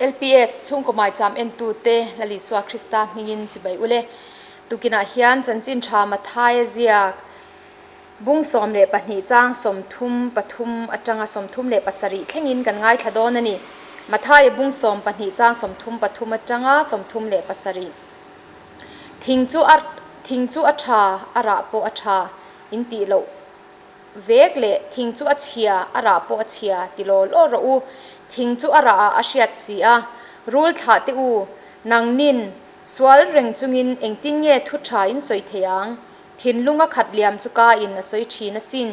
LPS chhungkaw maicham entute Lal Isua Krista hmingin chibai ule. Tukinah hian chanchin tha Mathaia ziak bung 12 chang 33 atanga 37 thlengin kan ngaithla dawn a ni. Mathaia bung 12 chang 33 atanga 37. Thing chu a thing chu a tha, a rah pawh a tha in tih loh vek leh thing chu a chhia, a rah pawh a chhia ti law law rawh u. Thing chu a rah ah a hriat si a, rul thlah teh u, nangnin sual reng chungin engtin nge thu tha in sawi thei ang? Thinlung a khat liam chu ka in a sawi thin asin.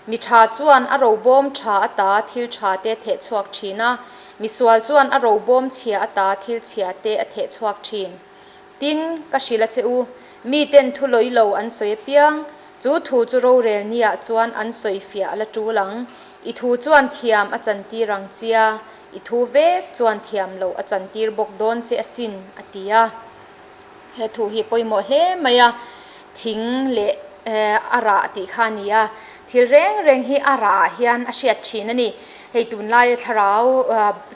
Mi tha chuan a robawm tha ata thil tha te theh chhuak thin a, mi sual chuan a robawm chhia ata thil chhia te a theh chhuak thin. Tin, ka hrilh a che u, mi ten thu lawi lo an sawi apiang, chu thu chu rorel niah chuan an sawi fiah a la tul ang. I thu chuan thiam a chantir ang chia, i thu vek chuan thiam loh a chantir bawk dawn che asin, a ti a. He thu hi pawimawh hle mai a, thing leh a rah tih kha a ni a, thil reng reng hi a rah ah hian a hriat thin a ni. Hei tunlaia thlarau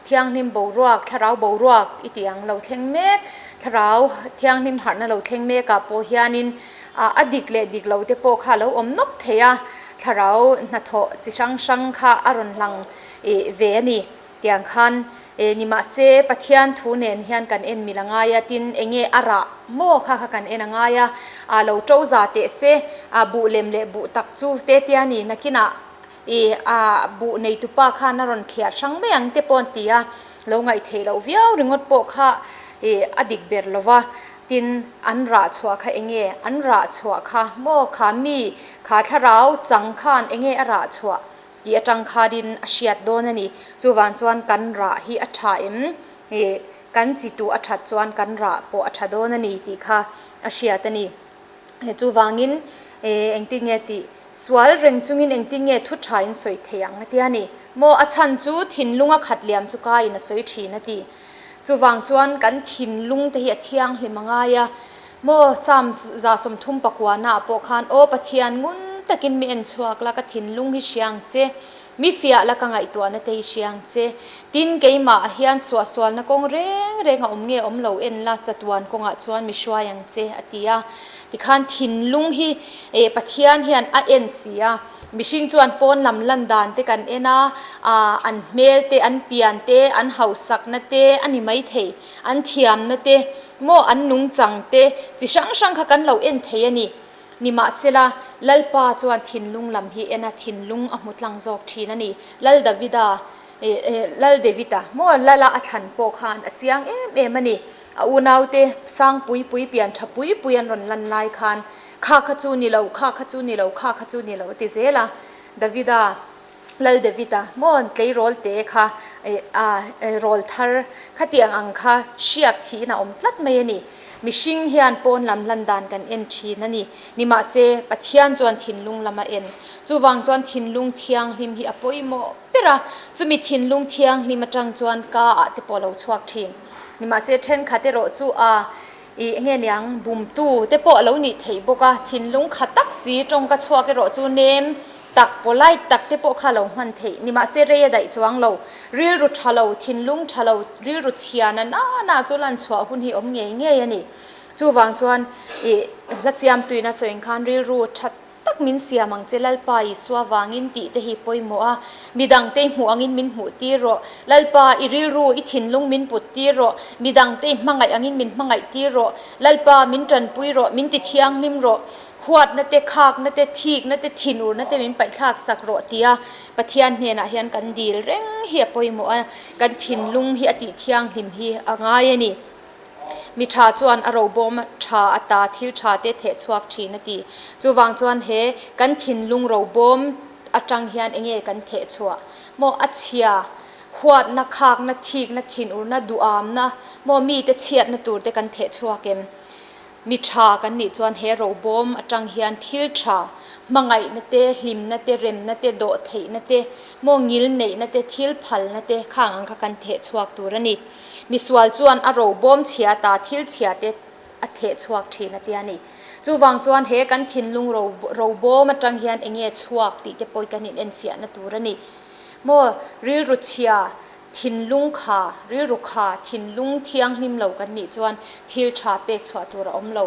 thianghlim boruak, thlarau boruak i tih ang lo thleng mek, thlarau thianghlim harhna lo thleng mek ah pawh hianin a dik leh dik lo te pawh kha a lo awm nawk thei a, thlarau hnathawh chi hrang hrang kha a rawn lang ve a ni. Tiang khan e nimahse Pathian thu nen hian kan en mil a ngai a, tin enge a rah maw kha kha kan en a ngai a, a lo to za teh se, a buh lem leh buh tak chu te tia ni nakinah e a buh neitupa khan a rawn thliar hrang mai ang te pawh an ti a, lo ngaih theih loh viau ringawt pawh kha e a dik ber lo va, tin an rah chhuah kha enge an rah chhuah kha maw kha mi kha thlarau chang khan enge a rah chhuah Tih atang khanin a hriat dawn a ni. Chuvang chuan kan rah hi a tha em? Ih, kan chi tuh a that chuan kan rah pawh a tha dawn a ni tih kha a hriat a ni. Chuvangin engtin nge tih sual reng chungin engtin nge thu tha in sawi thei ang a tia ni. Maw a chhan chu thinlung a khat liam chu ka in a sawi thin a ti. Chuvang chuan kan thinlung te hi a thianghlim a ngai a. Maw Psalm 39 naah pawh khan, Aw Pathian, ngun takin mi en chhuak la, ka thinlung hi hriang che, mi fiah la ka ngaihtuahna te hi hriang che. Tin, keimah hian suahsualna kawng reng reng a awm nge awm lo en la, chatuan kawngah chuan mi hruai ang che, a ti a. Tikhan thinlung hi Pathian hian a en si a. Mihring chuan pawn lam lan dan te kan en a, an hmel te, an pian te, an hausakna te a ni maithei, an thiamna te, Maw an nungchang te chi hrang hrang kha kan lo en thei a ni. Nimahsela, Lalpa chuan thinlung lam hi en a, thinlung a hmu tlang zawk thin a ni. Lal Davida, Lal David-a, maw Lala a thlan pawh khan a chiang em em a ni. A unaute sang pui pui pian tha pui pui an rawn lan lai khan, Kha kha chu ni lo, kha kha chu ni lo, kha kha chu ni lo a ti zel a. Davida. Lal David-a maw tleirawl te kha a rawl thar khatiang ang kha hriak thiin a awm tlat mai a ni. Mihring hian pawn lam lan dan kan en thin a ni. Nimahse, Pathian chuan thinlung lam a en. Chuvang chuan thinlung thianghlim hi a pawimawh ber a, chumi thinlung thianghlim atang chuan ka ah te pawh a lo chhuak thin. Nimahse, thenkhat erawh chu a ih enge niang bumtu te pawh a lo nih theih bawk a, thinlung kha tak si tawngka chhuak erawh chu nem Tak, polite tak te pawh kha lo hman theih. Nimahse rei a daih chuang lo. Rilru tha lo, thinlung tha lo, rilru chhia na na na chu lan chhuah hun hi awm ngei ngei a ni. Chuvang chuan ih hla siamtuina sawiin khan rilru tha tak min siam ang che Lalpa Isua vangin tih te hi pawimawh a. Midangte i hmuh angin min hmuh tir rawh. Lalpa i rilru, i thinlung min put tir rawh. Midangte i hmangaih angin min hmangaih tir rawh. Lalpa min tanpui rawh, min ti thianghlim rawh. Huatna te, khakna te, thikna te, thinurna te min paihthlak sak rawh tia Pathian hnenah hian kan dil reng hi a pawimawh a, kan thinlung hi a tih thianghlim hi a ngai a ni. Mi tha chuan a robawm tha ata thil tha te theh chhuak thin a ti. Chuvang chuan he kan thinlung robawm atang hian enge kan theh chhuah maw a chhia, huatna, khakna, thikna, thinurna, duhamna maw mite chhiatna tur te kan theh chhuak em? Mi tha kan nih chuan he robawm atang hian thil tha, hmangaihna te, hlimna te, remna te, dawhtheihna te, maw ngil neihna te, thil phalna te khang ang kha kan theh chhuak tur a ni. Misual chuan a robawm chhia ta thil chhia te a theh chhuak thin a tia ni. Chuvang chuan he kan thinlung robawm atang hian enge chhuak tih te pawh hi kan inenfiahna tur a ni. Maw rilru chhia. Thinlung kha, rilru kha, thinlung thianghlim lo kan nih chuan thil tha pek chhuah tur a awm lo.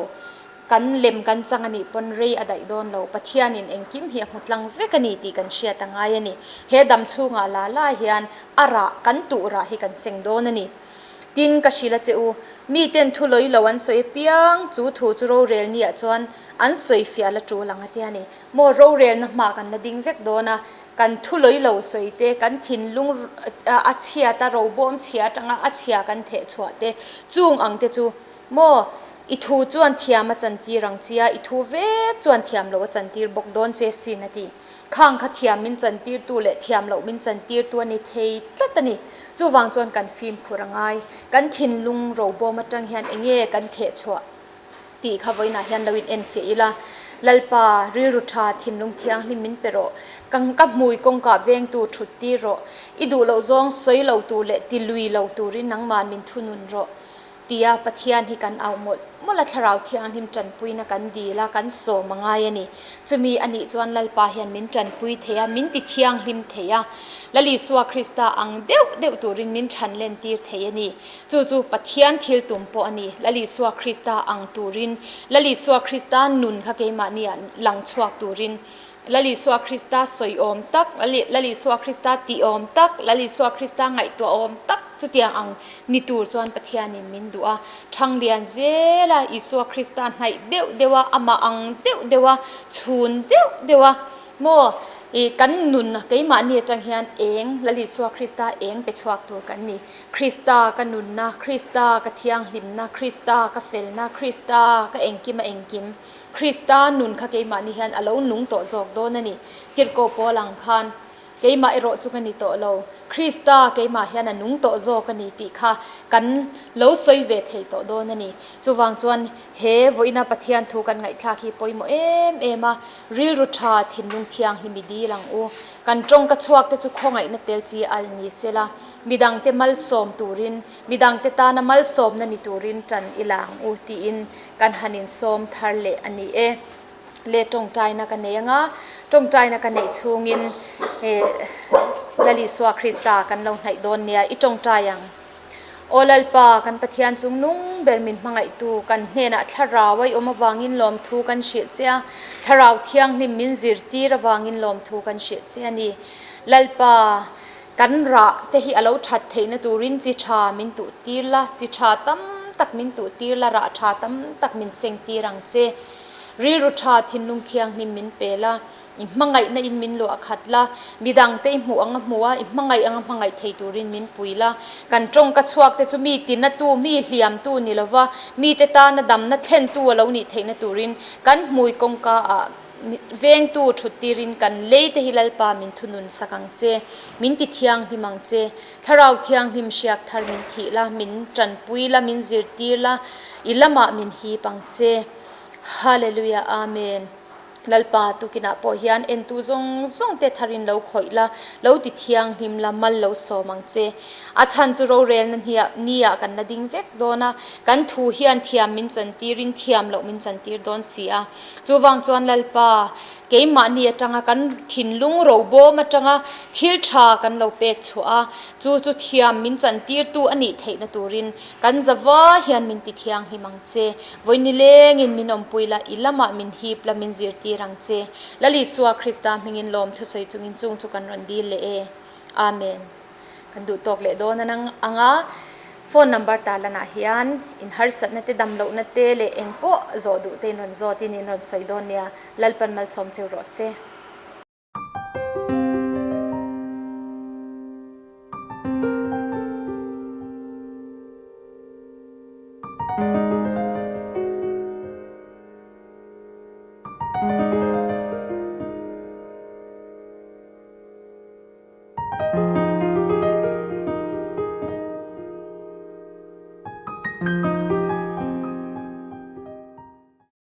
Kan lem kan chang a nih pawn rei a daih dawn lo. Pathianin engkim hi a hmu tlang vek a ni tih kan hriat a ngai a ni. He dam chhungah la la hian a rah, kan tuh rah hi kan seng dawn a ni. Tin, ka hrilh a che u, miten thu lawi lo an sawi apiang, chu thu chu rorel niah chuan an sawi fiah la tul ang a ti a ni. Maw rorelna hmah kan la ding vek dawn a, kan thu lawi lo sawi te, kan thinlung a chhiat a, robawm chhia atanga a chhia kan theh chhuah te, chung ang te chu Maw, i thu chuan thiam a chantir ang chia, i thu vek chuan thiam loh a chantir bawk dawn che sin a ti. Khang kha thiam min chantirtu leh thiam loh min chantirtu a ni thei tlat a ni. Chuvang chuan kan fimkhur a ngai. Kan thinlung robawm atang hian enge kan theh chhuah tih kha vawiinah hian lo in enfiah ila. Lalpa, rilru tha, thinlung thianghlim min pe rawh. Ka ka hmui kawngkah vengtu thut tir rawh. I duh loh zawng sawi lo tur leh ti lui lo turin nangman min thunun rawh. Tia Pathian hi kan auh mawlh mawlh a, Thlarau Thianghlim tanpuina kan dil a, kan sawm a ngai a ni. Chumi a nih chuan Lalpa hian min tanpui thei a, min ti thianghlim thei a, Lal Isua Krista ang deuh deuh turin min chhan lentir thei a ni. Chu chu Pathian thil tum pawh a ni. Lal Isua Krista ang turin, Lal Isua Krista nun kha keimahniah lang chhuak turin, Lal Isua Krista sawi awm tak, Lal Isua Krista tih awm tak, Lal Isua Krista ngaihtuah awm tak chutiang ang ni tur chuan Pathianin min duh a. Thang lian zela Isua Krista hnaih deuh deuh a, amah ang deuh deuh a, chhun deuh deuh a, maw i kan nun keimahni atang hian eng Lal Isua Krista eng pe chhuak tur kan ni. Krista ka nunna, Krista ka thianghlimna, Krista ka felna, Krista ka engkim a engkim. Krista nun kha keimahni hian a lo nung tawh zawk dawn a ni. Tirhkoh pawl ang khan, Keimah erawh chu ka ni tawh lo, Krista keimah hian a nung tawh zawk a ni tih kha kan lo sawi ve thei tawh dawn a ni. Chuvang chuan he vawiina Pathian thu kan ngaihthlak hi pawimawh em em a, rilru tha, thinlung thianghlim i dil ang u. Kan tawngka chhuak te chu khawngaihna tel chi al ni sela, Midangte malsawm turin, midangte tana malsawmna ni turin tan i la ang u tiin kan han insawm thar leh a ni e. Le tawngtaina ka nei anga, tawngtaina ka neih chhungin Lal Isua Krista kan lo hnaih dawn nia, i tawngtai ang. Aw Lalpa, kan Pathian chung nung ber min hmangaihtu, kan hnenah thlarau a i awm avangin lawmthu kan hrilh che a, thlarau thianghlim min zirtir avangin lawmthu kan hrilh che a ni. Lalpa, Kan rah te hi a lo that theihna turin chi tha min tuh tir la, chi tha tam tak min tuh tir la, rah tha tam tak min seng tir ang che. Rilru tha thinlung thianghlim min pe la, i hmangaihna in min luah khat la, midang te i hmuh anga hmuh a, i hmangaih anga hmangaih thei turin min pui la. Kan tawngka chhuak te chu mi tina tu, mi hliam tu ni lova, mite tana damna thlen tu a lo nih theihna turin kan hmui kawngka ah Vengtu thut tirin kan lei te hi Lalpa min thunun sak ang che, min ti thianghlim ang che. Thlarau thianghlim hriak thar min thih la, min tanpui la, min zirtir la, i lamah min hip ang che. Hallelujah Amen. Lalpa tukinah pawh hian entu zawng zawng te tharin lo khawih la, lo ti thianghlim la, mal lo sawm ang che. A chhan chu rorelna hniah niah kan la ding vek dawn a, kan thu hian thiam min chantirin thiam loh min chantir dawn si a. Chuvang chuan Lalpa, keimahni atanga kan thinlung robawm atanga thil tha kan lo pek chhuah a, chu chu thiam min chantirtu a nih theihna turin kan zava hian min ti thianghlim ang che. Vawi nilengin min awmpui la, i lamah min hip la, min zirtir ang che. Lal Isua Krista hmingin lawm thusawi chungin chung chu kan rawn dil leh e. Amen. Kan duh tawk leh dawn ang a, phone number tarlanah hian in harsatna te, damlohna te leh eng pawh zawh duh te in rawn zawtin in rawn sawi dawn nia. Lalpan malsawm cheu rawh se.